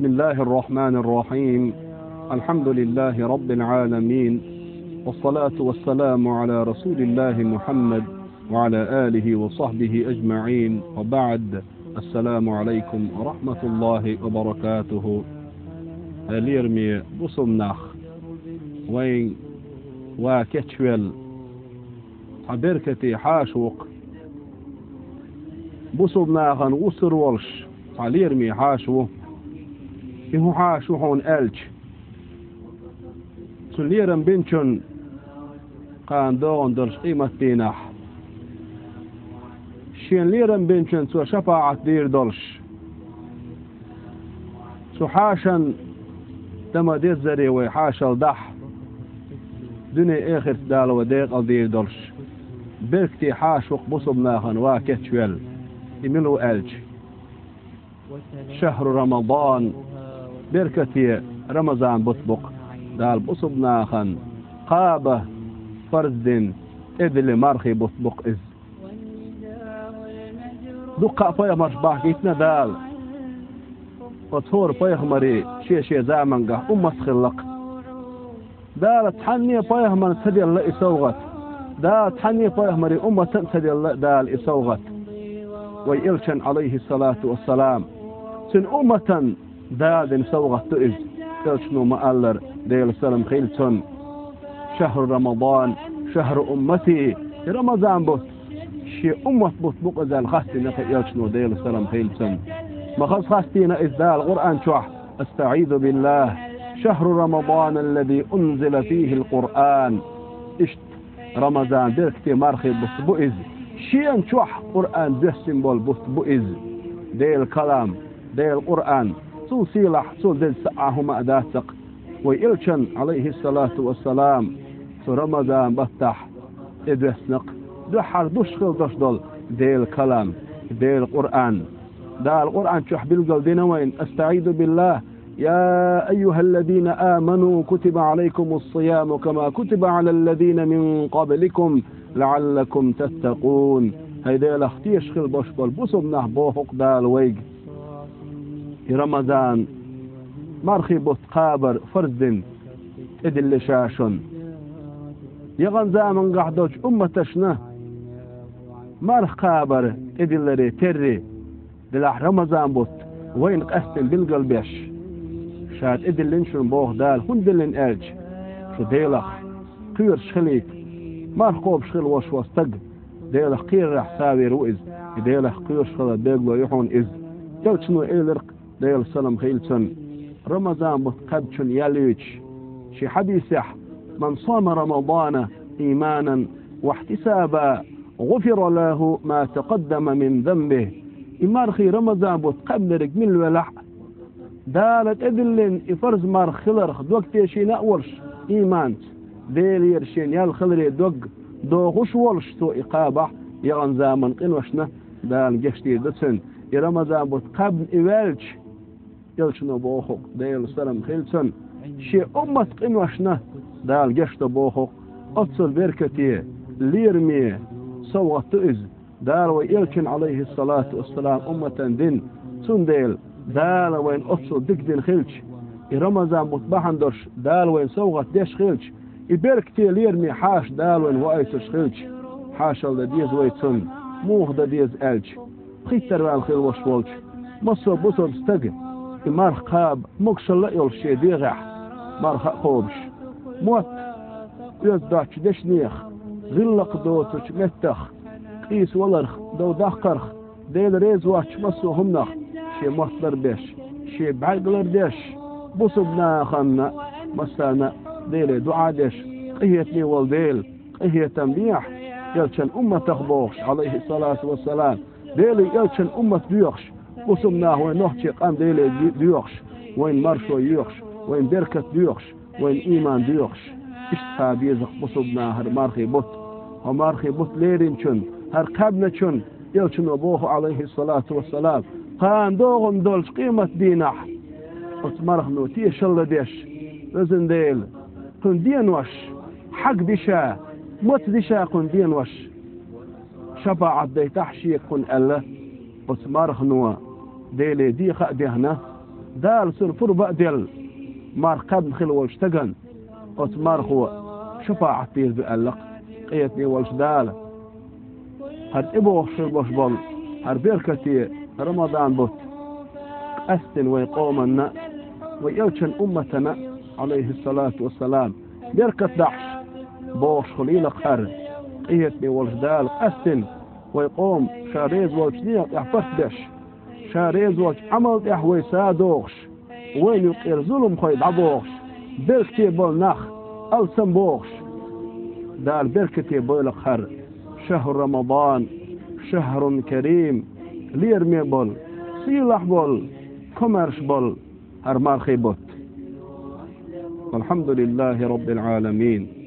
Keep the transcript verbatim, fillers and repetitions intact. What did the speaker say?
بسم الله الرحمن الرحيم. الحمد لله رب العالمين. والصلاة والسلام على رسول الله محمد وعلى آله وصحبه أجمعين. وبعد. السلام عليكم ورحمة الله وبركاته. Лераме бусалба нах, вайн ва кечвелла цхьа беркате хьаша ву-кх. Бусалба нахана вусар волуш цхьа лераме хьаша ву. И хӀун хьаша ву хьуна аьлча, цу лерам бинчун кхана догӀун долчу къематдийнахь шен лерам бинчун цо шапаӀат дийр долуш, цу хьашан тама деззаре вай хьашал дахь, дуьне-эхарт Дала вай декъал дийр долуш, беркате хьаша ву-кх бусалба нахана ва кечвелла. И мила ву аьлча, шахьру Рамадан, беркате Рамазан бутт бу-кх, Дала бусалба нахана кхаба фарз дина тӀедиллина мархий бутт бу-кх иза. Дуккха а пайхамарш бахкийтина Дала. Оцу хӀора пайхамарийн шен-шен замангахь уммат хилла-кх. Дала цхьанне а пайхамарна ца делла и совгӀат. Дала цхьанне а пайхамарийн умматана а ца делла Дала и совгӀат. Вай элчан, Ӏалайхиссалату вассалам, цуьнан умматан Дала дина совгӀат ду иза. Элчано ма-аллара, Делан салам хилла цунна: «Шахьру Рамадан, шахьру уммати». И Рамазан бутт шен уммат бутт бу-кх иза аьлла хастийна-кх элчано, Делан салам хилла цунна. Ма хаза хастийна иза Дала Къуръан чохь: «أستعيذ بالله، شهر رمضان الذي أنزل فيه القرآن». Иштта Рамазан беркате мархий бутт бу иза. Шена чохь Къуръан доьссина болу бутт бу иза. Делан калам, Делан Къуръан, цул сийлахь, цул деза цхьа а хӀума а дац-кх. Вай элчан, Ӏалайхиссалату вассалам, цу Рамазан баттахь тӀедоьссина-кх дуьххьара дуьсуш хилла долуш долу Делан калам, Делан Къуръан. Дала Къуръан чохь билгал дина вайна: «أستعيذ بالله، يا أيها الذين آمنوا كتب عليكم الصيام كما كتب على الذين من قبلكم لعلكم تتقون». ХӀай Делах тешаш хила болуш болу бусалба нах, боху-кх Дала вайга, и Рамазан мархий бутт кхабар фарз дина тӀедиллина ша шуна. Яханчу замангахь долчу умматашна марха кхабар тӀедилларе терра, делахь Рамазан бутт вайна къаьсттина билгал беш, ша тӀедиллина шуна, боху Дала. ХӀунда диллина аьлча, шу Делах кхоьруш хилийта. Марха кхобуш хила волуш волу стаг Делах кхерарехь сов вер ву иза, и Делах кхоьруш хилар билгало ю хьуна иза. Элчано элира-кх, Делан салам хилла цунна, Рамазан бутт кхаьбначунна ял юьйцуш шен хьадисехь: «من صام رمضان إيمانا واحتسابا غفر له ما تقدم من ذنبه». И мархий Рамазан бутт кхаьбнарг милла велахь а, Дала тӀедиллина и фарз марха хиларх дог тешийна а волуш, ийманца, Делера шен ял хиларе дог дохуш а волуш, цо и кхабахь, яханчу заман къиношна Дала гечдийр ду цуьнан. И Рамазан бутт кхаьбна и ваьлча, элчано боху-кх, Делан салам хилла цунна, шен уммат къиношна Дала гечдо боху-кх. Оццул беркате, лераме совгӀат ду иза. Дала вай элчан, Ӏалайхиссалату вассалам, умматан дина. Цундела Дала вайна оццул дика дина хилча, и Рамазан бутт бахьана долуш Дала вайна совгӀат деш хилча, и беркате, лераме хьаша Дала вайна ваийтуш хилча, хьашалла дан деза вай цунна. Муха дан деза аьлча, пхийттара ваьлла хила волуш волчу массо а бусалба стага и марха кхаба могушалла а йолуш шен дегӀехь, марха а кхобуш, мотт оьзда доцучу дешнех, гӀиллакх доцучу меттах, къийса валарх, дов даккхарх, Дела реза воцучу массо а хӀуманах шен мотт ларбеш, шен бӀаьрг лардеш, бусалба нахана а, массарна а Деле дуӀа а деш, къинхетаме волу Дела, къинхетам бехьа элчан умматах бохуш, Ӏалайхиссалату вассалам, Деле элчан уммат доьхуш, бусалба нах вайн нохчийн къам Деле доьхуш, вайн маршо йоьхуш, вайн беркат доьхуш, вайн ийман доьхуш. Иштта кхаба беза-кх бусалба нахана мархий бутт. Хьо мархий бутт леринчун, хӀара кхаьбначун, элчано боху, Ӏалайхиссалату вассалам, кхана догӀун долчу къематдийнахь оцу мархано тешалла деш: «Везан Дела, кхуьнан денош хьагди ша, маца ди ша кхуьнан денош, шапаӀат дайтахь шега кхунна», — аьлла, оцу мархано Деле деха а дехна, Дала цунна пурба а делла, марха кхаьбна хилла волчу стагана оцу мархо шапаӀат дийр ду аьлла-кх къинхетаме волчу Дала. ХӀара тӀебогӀуш хир болуш болу хӀара беркате Рамадан бутт къаьсттина вайн къоманна а, вайн элчан умматана а, Ӏалайхиссалату вассалам, беркат дахьаш богӀуш хуьлийла-кх хӀара. Къинхетаме волчу Дала къаьсттина вайн къоман ша реза волчу некъа тӀехь барт беш, ша реза волчу Ӏамал тӀехь вай са дохуш, вайна юккъера зуламхой дӀабохуш, беркате болу нах алсам бохуш, Дала беркате бойла-кх хӀара шахӀру Рамадан, шахӀрун карим, лераме болу, сийлахь болу, комаьрша болу хӀара мархи бутт. Валхьамдулиллахи Роббил Ӏаламин.